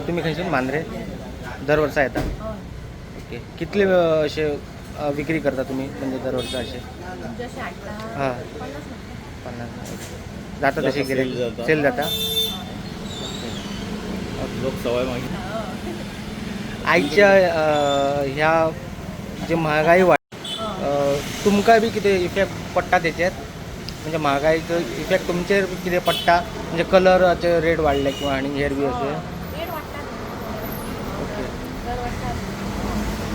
तुमी खंयसून? मांद्रे. दर वर्सा येता? ओके. कितले अशे विक्री करता तुमी, म्हणजे दर वर्सा अशे? जशें हाडटा. हां. 50. 50 जाता तशें? जाता, कितें sale जाता. सेल जाता? लोक सवय मागीर. आयच्या ह्या जे महागाई वाड, तुमकां बी कितें इफेक्ट पडटा तेचेर? म्हणजे महागाईचो इफेक्ट तुमचेर कितें पडटा, म्हणजे कलराचे रेट वाडले किंवा आनी हेर बी अशें? रेट वाडटा. ओके. दर वर्सा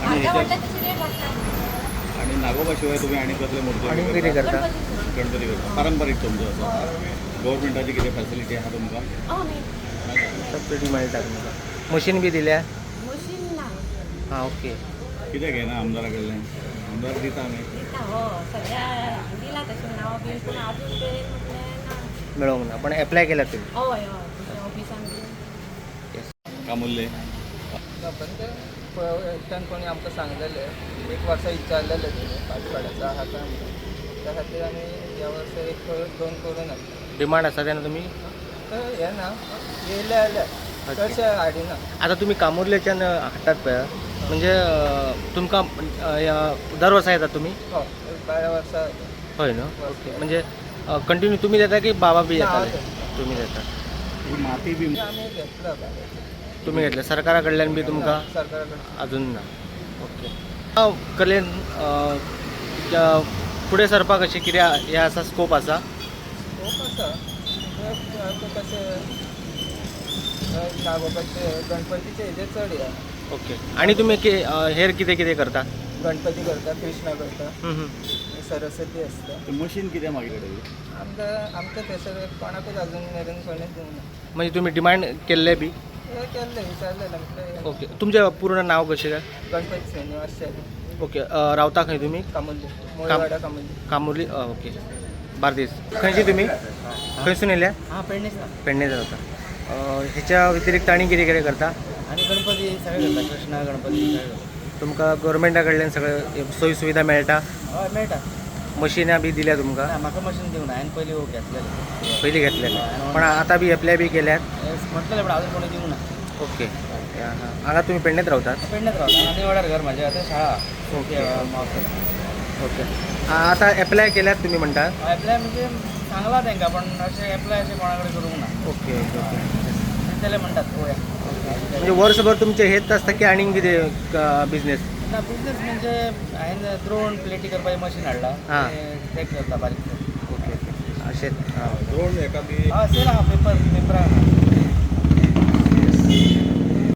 आणि म्हारगाय वाडटा तशी रेट वाडटा. आणि नागोबा शिवाय तुम्ही आणि कसले मूर्ती? आनी कितें करता? गणपती. गणपती करता. पारंपरीक तुमचो आसा. गव्हर्मेंटाची कितें फॅसिलिटी आहा तुमकां? हय, मेळटा. सबसिडी मेळटा तुमकां? मशीन बी दिल्या? मशीन ना. हां, ओके. कित्याक घेना आमदारा कडल्यान? आमदार दिता न्ही? दिता हो, सगळ्या दिला तशें नांव बीन, पूण अजून मेरेन म्हटलें ना. मेळोंक ना, पण एप्लाय केल्या तुमी? हय हय, तुमच्या ऑफिसान बीन. येस. कामुल्ले. ना, पण ते एकट्यान कोणी आमकां सांगलेलें, एक वर्सा विचारलेलें तेणी पाटवाड्याचो आहा काय म्हणून. त्या खातीर आमी ह्या वर्सा एक करून दोन करून हाडले. डिमांड आसा तेन्ना तुमी तर हें ना, येयले जाल्यार चडशे हाडिना. आतां तुमी कामुर्लेच्यान हाडटात पळय, म्हणजे तुमकां दर वर्सा येतात तुमी? हय, 12 वर्सां. हय न्हू? ओके. म्हणजे कंटिन्यू तुमी येता की बाबा बी ना, हांव येताले? तुमी येता. ही माती बी आमी घेतला भाड्याक. तुमी घेतले. सरकारा कडल्यान बी तुमकां? सरकारा कडल्यान. अजून ना. ओके. कलेन फुडें सरपाक अशें कितें हें आसा, स्कोप आसा? स्कोप आसा. ते आतां कशें, नागोबाचे गणपतीचे हेजेर चड हे आहा. ओके. आनी तुमी हेर कितें कितें करता? गणपती करता, कृष्णा करता, हम्म, हम्म. सरस्वती आसता. मशीन कितें मागीर? आमकां आमच्या थंयसर कोणाकूच अजून मेरेन कोणेच दिवंक ना. म्हणजे तुमी डिमांड केल्ले बी? हे केल्लें, विचारलेलें म्हटलें. ओके. तुमचें पूर्ण नाव कशें काय? गणपती श्रीनिवास च्यारी. ओके. रावता खंय तुमी? कामुर्ली, मुळवाडा कामुर्ली. कामुर्ली. ओके. बार्देस. खंयची तुमी, खंयसून येयल्या? हां, पेडणेच. पेडणे रावता. हेच्या व्यतिरिक्त आनी कितें कितें करता? आणि गणपती सगळे करता, कृष्णा, गणपती सगळे करता. तुमकां गव्हर्मेंटा कडल्यान सगळें सोयी सुविधा मेळटा? हय, मेळटा. मशिनां बी दिल्या तुमकां? ना, म्हाका मशीन दिवना. हांवें पयलीं घेतलेलें. पयलीं घेतलेलें, पण आतां बी एप्लाय बी केल्यात? म्हटलेलें, पण अजून कोणी दिवंक ना. ओके. हांगा तुमी पेडणेच रावतात? पेडणेच रावता आनी वाड्यार घर म्हाजें, आतां शाळा. Okay okay. आतां एप्लाय केल्यात तुमी म्हणटा? एप्लाय म्हणजे सांगलां तांकां, पण अशें एप्लाय अशें कोणा कडेन करूंक ना. ओके ओके ओके दितले म्हणटात, पळोवया. म्हणजे वर्सभर तुमचें हेच आसता की आनीक कितें बिजनेस? ना, बिजनेस म्हणजे हांवें द्रोण प्लेटी करपाचें मशीन हाडलां. हां. ते करता बारीक. ओके ओके, अशें. द्रोण एका बी हय, सेल आहा, पेपर पेपरान आहा.